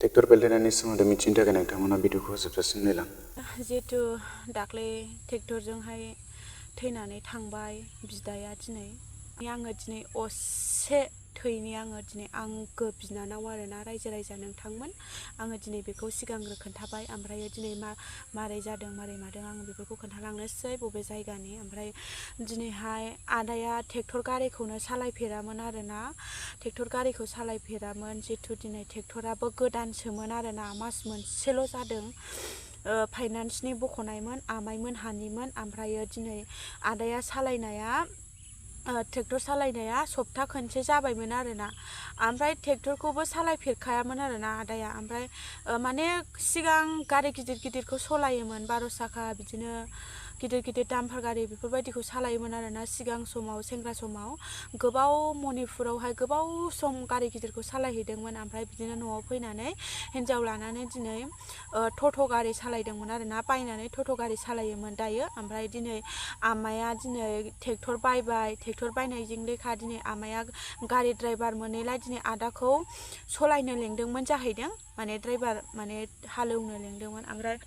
Tractor बेलथायनायनि सोमोन्दै मिथिनो थाखाय नोंथांमोना भिडिअखौ जोबजासिम नायलां। जिहेतु दाख्लै ट्रेक्टरजोंहाय थैनानै थांबाय बिदाया दिनै आङो दिनै असे थैनि आङो दिनै आंगो बिनानाव आरोना रायजो राजा नोंथांमोन आङो दिनै बेखौ सिगांग्रो खोन्थाबाय ओमफ्राय दिनै मारै जादों मारै मादों आङो बेफोरखौ खोन्थालांनोसै बबे जायगानि ओमफ्राय दिनैहाय आदाया ट्रेक्टर गारिखौनो सालायफेरामोन आरोना ट्रेक्टर गारिखौ सालायफेरामोन जिहेतु दिनै ट्रेक्टराबो गोदानसोमोन आरोना मास मोनसेल' जादों फाइनान्सनि बख'नायमोन आमाइमोन हानिमोन ओमफ्रायो दिनै आदाया सालायनाया ट्रेक्टर सालायनाया सप्ता खनसे जाबायमोन आरोना ओमफ्राय ट्रेक्टरखौबो सालायफेरखायामोन आरोना आदाया ओमफ्राय माने सिगां गारि गिदिर गिदिरखौ सालायोमोन 12 साखा बिदिनो गिदिर गिदिर दाम्फार गारि बेफोरबायदिखौ सालायोमोन आरोना सिगां समाव सेंग्रा समाव गोबाव मणिपुरावहाय गोबाव सम गारि गिदिरखौ सालायहैदोंमोन ओमफ्राय बिदिनो न'आव फैनानै हिन्जाव लानानै दिनै टट' गारि सालायदोंमोन आरोना बायनानै टट' गारि सालायोमोन दायो ओमफ्राय दिनै आमाया दिनै ट्रेक्टर बायबाय ट्रेक्टर बायनायजों लेखा दिनै आमाया गारि ड्राइभार मोनैलाय दिनै आदाखौ सालायनो लेंदोंमोन जाहैदों माने ड्राइभार माने हालेवनो लेंदोंमोन ओमफ्राय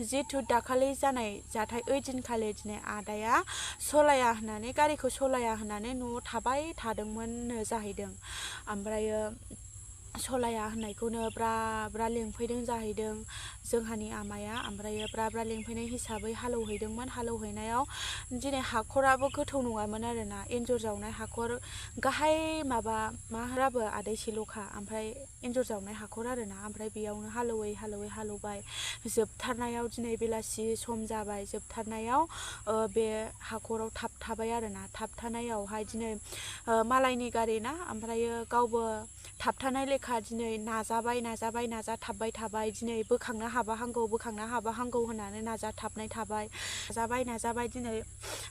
जिहेतु दाखालि जानाय जाथाय ओइ दिनखालि दिनै आदाया सलाया होननानै गारिखौ सलाया होननानै न'आव थाबाय थादोंमोननो जाहैदों ओमफ्रायो सलाया होननायखौनो ब्रा ब्रा लेंफैदों जाहैदों जोंहानि आमाया ओमफ्रायो ब्रा ब्रा लेंफैनाय हिसाबै हालेवहैदोंमोन हालेवहैनायाव दिनै हाखराबो गोथौ नङामोन आरोना एन्जर जावनाय हाखर गाहाय माबा मा राबो आदैसेल'खा ओमफ्राय एन्जर जावनाय हाखर आरोना ओमफ्राय बेयावनो हालेवबाय जोबथारनायाव दिनै बेलासि सम जाबाय जोबथारनायाव बे हाखराव थाबथाबाय आरोना थाबथानायावहाय दिनै मालायनि गारि ना ओमफ्रायो गावबो थाबथानाय लेखा दिनै नाजाथाबबाय थाबाय दिनै बोखांनो हाबाहांगौ होननानै नाजाथाबनाय थाबाय नाजाबाय दिनै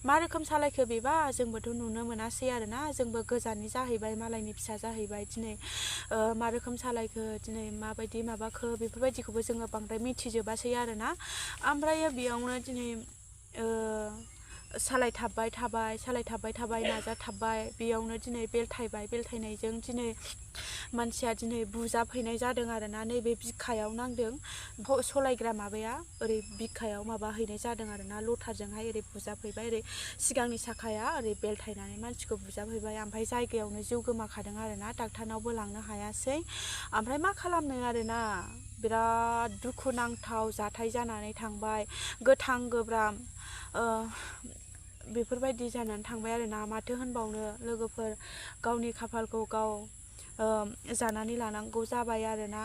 मा रोखोम सालायखो बेबा जोंबोथ' नुनो मोनासै आरोना जोंबो गोजाननि जाहैबाय मालायनि फिसा जाहैबाय दिनै मा रोखोम सालायखो दिनै माबायदि माबाखो बेफोरबायदिखौबो जोङो बांद्राय मिथिजोबासै आरोना ओमफ्रायो बेयावनो दिनै सालायथाबबाय थाबाय नाजाथाबबाय बेयावनो दिनै बेलथायनायजों दिनै मानसिया दिनै बुजाबहैनाय जादों आरोना नैबे बिखायाव नांदों सलायग्रा माबाया ओरै बिखायाव माबा हैनाय जादों आरोना लथारजोंहाय ओरै बुजाबहैबाय ओरै सिगांनि साखाया ओरै बेलथायनानै मानसिखौ बुजाबहैबाय ओमफ्राय जायगायावनो जिउ गोमाखादों आरोना डाक्टारनावबो लांनो हायासै ओमफ्राय मा खालामनो आरोना बिराद दुखुनांथाव जाथाय जानानै थांबाय गोथां गोब्राम बेफोरबायदि जानानै थांबाय आरोना माथो होनबावनो लोगोफोर गावनि खाफालखौ गाव जानानै लानांगौ जाबाय आरोना